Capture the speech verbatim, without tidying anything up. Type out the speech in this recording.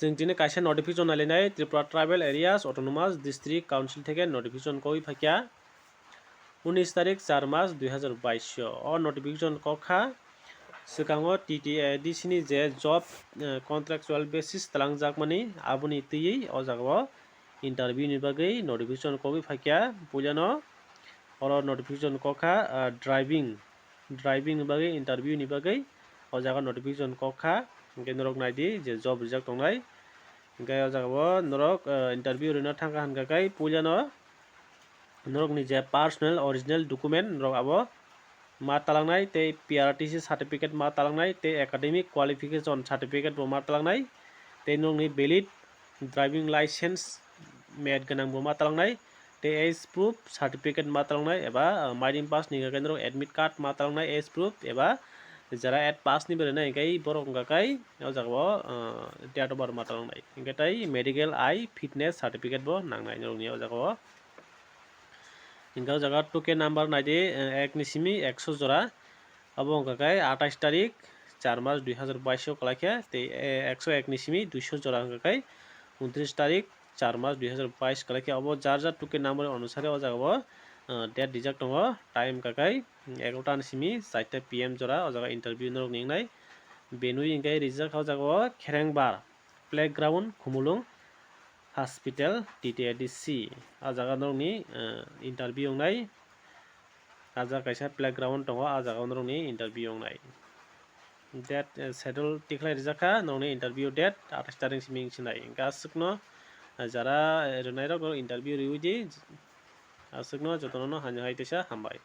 Chwng tini kaisa notification nailainai, Tripura Tribal Areas Autonomous District Council theke notification kogwi phaikha unis tarik char mas dui hazar bais o. O notification kok kha swkango T T A D C ni je job, eh, contractual basis twlangjakmani, aboni twiwi o jagao interview ni bagwi notification kogwi phaikha. Puilano oro notification kok kha, ah, driving, driving ni bagwi, interview ni bagwi o jaga notification kok kha. Hwnkhe norok naidi je job rijak tongnai. Hwnkhe o jagao norok, ah, interview rwna thangkha hwnkha khe puilano norokni je personal original document norok abo ma talangnai, tei P R T C certificate ma talangnai, tei academic qualification certificate bo ma talangnai, tei norokni valid driving license met gwnang bo ma talangnai, tei age proof certificate ma talangnai, eba, ah, mairing pass ni hwnkhe norok admit card ma talangnai, age proof, eba jara eight pass ni berai nai hwnkhe borok hwnkha khe o jagao, ah, date of birth ma talangnai, hwnkhe tei medical, eye fitness certificate bo nangnai norokni o jagao. Hwnkhe o jaga two K number naidi, eh, ek ni simi ekso jora. Abo wngkha khe atais tarik char mas dui hazar bais o kwlai khe, tei, eh, ekso ek ni simi duiso jora wngkha khe untris tarik char mas dui hazar bais kwlai khe. Abo jar jar two K number onusare o jaga o, eh, date rijak tongo. Time wngkha khe egarota ni simi charta P M jora o jaga interview norok ni wngnai. Venue hwnkhe rijak kha o jaga o Kherengbar Playground, Khumulwng Hospital, T T A D C. A jaga norokni, eh, interview wngnai. A jaga kaisa playground tongo, a jaga o norokni interview wngnai. Date, eh, schedule tikhlai rijak kha, norokni interview date atais tarik simi wngsinai. Hwnkhe aswkno, eh, jara, eh, rwnairok norok interview riwi di. Aswkno jotono no hamya hai teisa hambai.